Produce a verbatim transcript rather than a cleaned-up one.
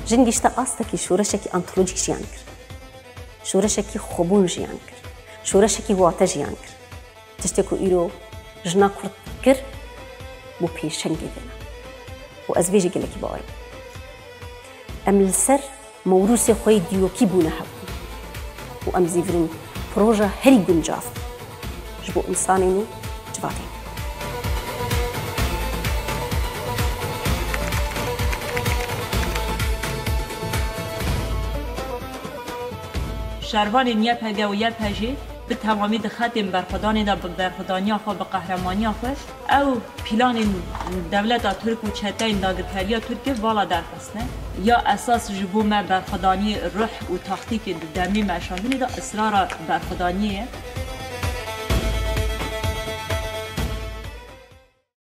Jin gişte astekî şoreşekî antolojîk jiyan kir. Şoreşekî xwebûn jiyan kir. Şoreşekî wate jiyan kir. Tiştê ku îro jina Kurd kir, bû pêşengê vêna. Û ez vê jî gelekî bawer im. Em li ser mewrûsê xwe yê dîrokî bûne hevdû. Û em zîvirîn proje herî guncav ji bo însanên û civatên. Şervanên Y P G û Y P J bi temamî di xetên berxwedanê de bi berxwedaniya xwe, bi qehremaniya xwe, ew planên dewleta Tirk û çeteyên dagirkeriya Tirkiyê vala derxistine. Ya esas ji bo me berxwedaniyê ruh û taktîkê di demê meşandinê de israra berxwedaniyê ye.